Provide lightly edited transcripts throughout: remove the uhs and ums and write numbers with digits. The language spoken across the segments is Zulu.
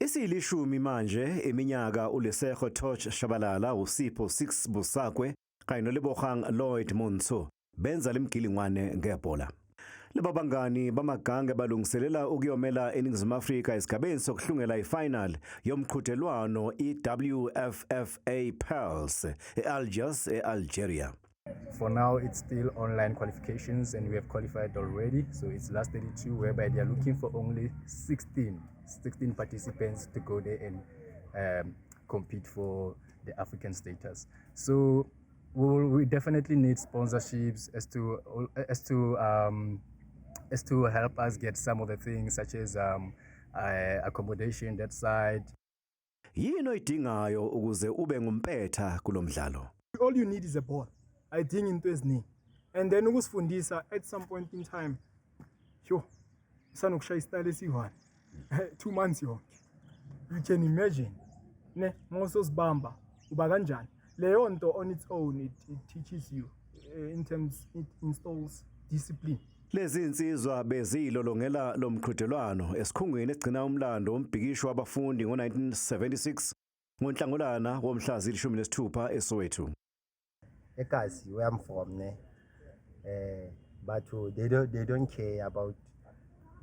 Isiyilishumi manje iminyaka uLesego Torch Shabalala, uSipho Six Busakwe kanye noLebogang Lloyd Montsho benza lemgilingwane ngebhola. Laba bangani bamagange balungiselela ukuyomela eNingizimu Afrika esigabeni sokuhlungela ifinal yomqhudelwano iWFFA Pearls eAlgiers, eAlgeria. For now, it's still online qualifications, and we have qualified already. So it's last 32, whereby they are looking for only 16 participants to go there and compete for the African status. So we definitely need sponsorships as to help us get some of the things such as accommodation that side. Yini oyidingayo ukuze ube ngumpetha kulomdlalo? All you need is a ball. Ayidingi into eziningi. And then ukusifundisa at some point in time, yo, sanokushaya isitayile esiyi-one 2 months yonke. You can imagine ne mawusosibamba uba kanjani leyo nto. On its own, it teaches you in terms, it installs discipline. Lezi insizwa bezilolongela lomqhudelwano esikhungweni esigcina umlando wombhikisho wabafundi ngo-1976 ngoNhlangulana womhla zili-16 eSoweto. Ekasi, where I'm from, ne, but they don't care about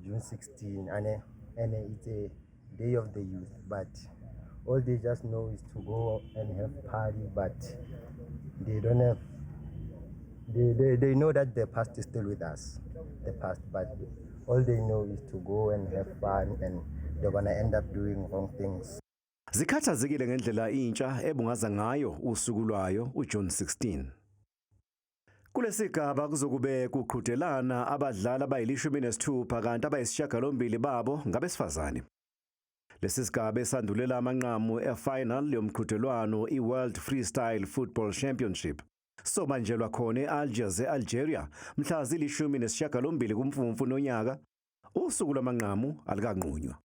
June 16, and it's a day of the youth, but all they just know is to go and have party, but they don't have they know that the past is still with us, the past, but all they know is to go and have fun, and they're gonna end up doing wrong things. Zikhathazekile ngendlela intsha ebungaza ngayo usuku lwayo uJune 16. Kulesigaba kuzokube kuqhudelana abadlali abayili-16 kanti abayisishiyagalombili babo ngabesifazane. Lesi sigaba esandulela amanqamu efinal yomqhudelwano iWorld Freestyle Football Championship sobanjelwa khona eAlgiers, eAlgeria, mhla zili-18 kuMfumfu nonyaka. Usuku lwamanqamu alukanqunywa.